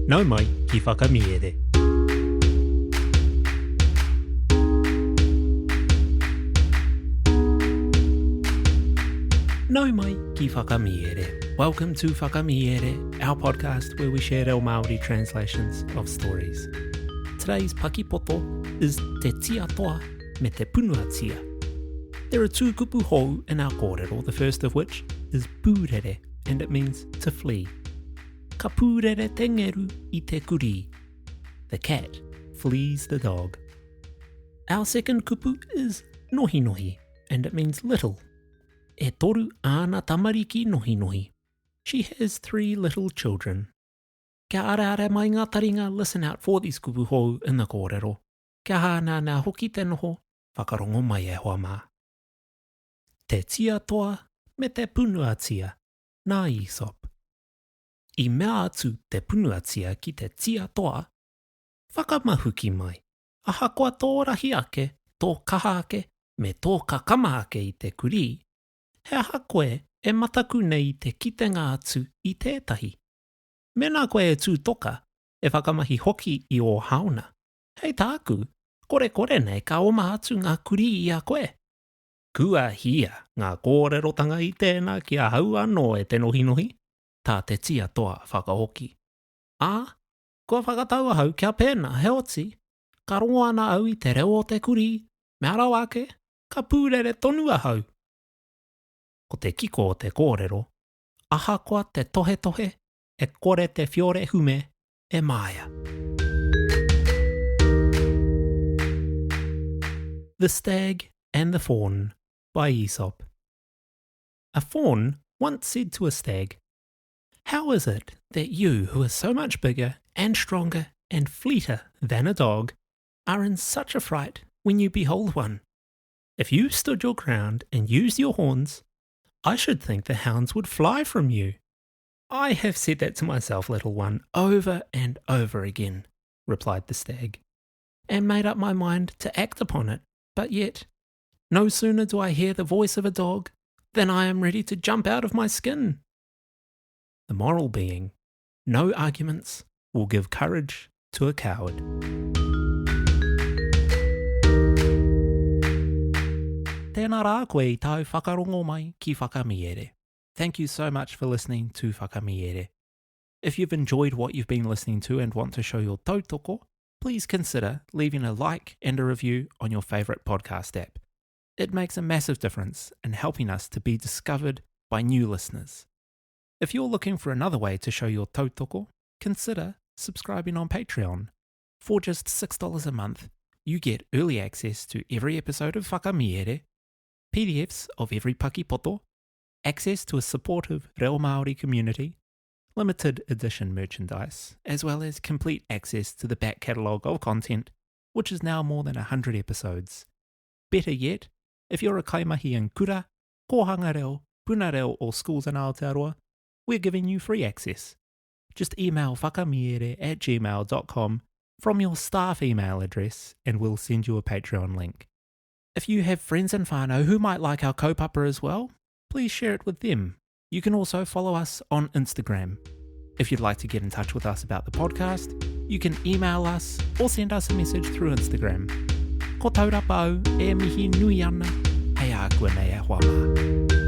Nau mai ki Whakamiere. Nau mai ki Whakamiere. Welcome to Whakamiere, our podcast where we share reo Māori translations of stories. Today's pakipoto is Te Tia Toa me Te Punua Tia. There are two kupu hou in our kōrero, the first of which is pūrere, and it means to flee. Ka pūrere te ngeru i te kurī. The cat flees the dog. Our second kupu is nohinohi, and it means little. E toru āna tamariki nohinohi. She has three little children. Kia areare mai ngā taringa, listen out for these kupu hou in the kōrero. Kia hāneanea hoki te noho, whakarongo mai e hoa mā. Te tia toa me te punua tia, nā Aesop. I mea atu te punua tia ki te tia toa, Whakamahuki mai, ahakoa tō rahi ake, tō kaha ake, me tō kakama ake i te kurī, he aha koe e mataku nei i te kitenga atu i tētahi? Mēnā koe e tū toka, e whakamahi hoki i ō haona, hei tāku, korekore nei ka oma atu ngā kurī i a koe. Kua hia ngā kōrerotanga i tēnā ki ahau anō e te nohinohi, tā te tia toa whakahoki. Ā, kua whakatau ahau kia pēnā, heoti, ka rongo ana au i te reo o te kurī, mea rawa ake, ka pūrere tonu ahau. Ko te kiko o te kōrero, ahakoa te tohetohe, e kore te whiore hume e māia. The Stag and the Fawn by Aesop A fawn once said to a stag, How is it that you, who are so much bigger and stronger and fleeter than a dog, are in such a fright when you behold one? If you stood your ground and used your horns, I should think the hounds would fly from you. I have said that to myself, little one, over and over again, replied the stag, and made up my mind to act upon it. But yet, no sooner do I hear the voice of a dog than I am ready to jump out of my skin. The moral being, no arguments will give courage to a coward. Tēnā rā koe i tāu whakarongo mai ki Whakamiere. Thank you so much for listening to Whakamiere. If you've enjoyed what you've been listening to and want to show your tautoko, please consider leaving a like and a review on your favourite podcast app. It makes a massive difference in helping us to be discovered by new listeners. If you're looking for another way to show your tautoko, consider subscribing on Patreon. For just $6 a month, you get early access to every episode of Whakamiere, PDFs of every pakipoto, access to a supportive Reo Māori community, limited edition merchandise, as well as complete access to the back catalogue of content, which is now more than 100 episodes. Better yet, if you're a kaimahi in kura, kōhanga reo, puna reo or schools in Aotearoa, we're giving you free access. Just email whakamiere at gmail.com from your staff email address and we'll send you a Patreon link. If you have friends and whānau who might like our kaupapa as well, please share it with them. You can also follow us on Instagram. If you'd like to get in touch with us about the podcast, you can email us or send us a message through Instagram. Ko taurapa au e mihi nui ana, hei ākuanei e hoa mā.